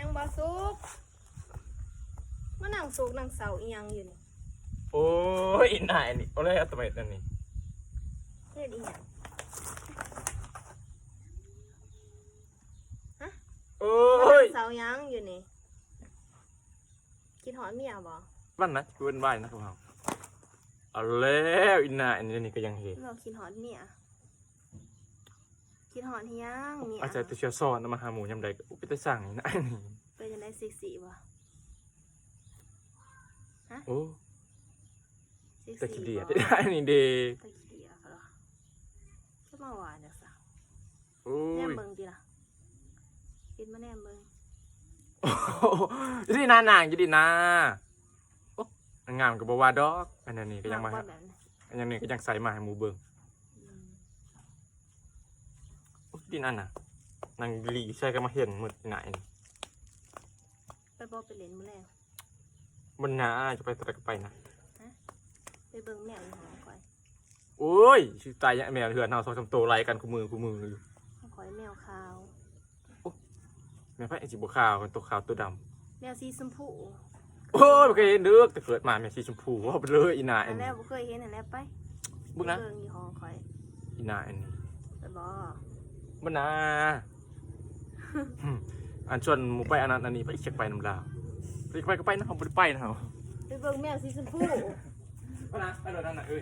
ຍັງບໍ່ສຸກ ມານັ່ງໂຊກນັ່ງເສົ້າອີ່ຫຍັງຢູ່ນີ້? ໂອ້ຍ ອີ່ນາຍນີ້ ໂອ້ຍ ເອົາຕະເມັດອັນນີ້ ເຮັດອີ່ຫຍັງ? ຮະ? ໂອ້ຍ ມານັ່ງເສົ້າຫຍັງຢູ່ນີ້? ຄິດຮອດເມຍບໍ່? ວັນນະ ເປັນວາຍນະພວກເຮົາ. ເອົາແລ້ວ ອີ່ນາຍອັນນີ້ກໍຍັງເຮັດ ເວົ້າຄິດຮອດເມຍ. ຄິດຮອດເຮັດຫຍັງເມຍ? ອາຈານແຕ່ເທື່ອສອນນຳມາຫາໝູ່ຍາມໃດກໍ ໂອ້ ເປັນຕາຊ່າງນີ້ນະ ເປັນຈັ່ງໃດ ເຊັກຊີບໍ່? ຮະ? ໂອ້ ເຊັກຊີ ແຕ່ຂີ້ດຽດ ບໍ່ ເປັນອັນນີ້ເດ້ ແຕ່ຂີ້ດຽດເນາະ ຄືມາວ່າຈັ່ງຊັ້ນ? ໂອ້ຍ ແນມເບິ່ງຕິລະ ປິດມາແນມເບິ່ງ ຢູ່ດີນາ ນາງຢູ່ດີນາ. ໂອ້ ງາມກໍບໍ່ວ່າດອກ ອັນນີ້ກໍຍັງມາ ອັນນີ້ກໍຍັງໃສ່ມາໃຫ້ໝູ່ເບິ່ງ. ອືມ ໂອ້ ດິນອັນນະ ນາງລີໃສ່ກໍມາເຫັນໝົດນາຍ. ໄປບໍ່ ໄປຫຼິ້ນມື້ແລງ? ບໍ່ນາ ຈະໄປຕະໄດກໍໄປນະ. ຮະ? ໄປເບິ່ງແມວຢູ່ຫ້ອງຂ້ອຍ. ໂອ້ຍ ຊິຕາຍຍາກ ແມວເຮືອນເຮົາສອງສາມໂຕໄລ່ກັນຄູ່ມື້ຄູ່ມື້ຢູ່. ຂອງຂ້ອຍແມວຂາວ. ໂອ້ ແມວໃຜຊິບໍ່ຂາວ ໂຕຂາວໂຕດຳ ແມວສີຊົມພູ. ໂອ້ຍ ບໍ່ເຄີຍເຫັນເດີ ແຕ່ເກີດມາແມວສີຊົມພູ ເວົ້າໄປເລີຍ ອີ່ນາອັນນີ້ ແລ້ວບໍ່ເຄີຍເຫັນຫັ້ນແຫຼະ. ໄປເບິ່ງນະ ເບິ່ງຢູ່ຫ້ອງຂ້ອຍ ອີ່ນາອັນນີ້. ໄປບໍ່? ບໍ່ນາ ອັນຊວນໝູ່ໄປອັນນັ້ນອັນນີ້ ໄປ ຢາກໄປນຳລາວ ຢາກໄປກໍໄປນະ ເຮົາບໍ່ໄດ້ໄປນະ ເຮົາໄປເບິ່ງແມວສີຊົມພູ. ບໍ່ນາ ໄປໂລດນັ້ນນະ ເອີຍ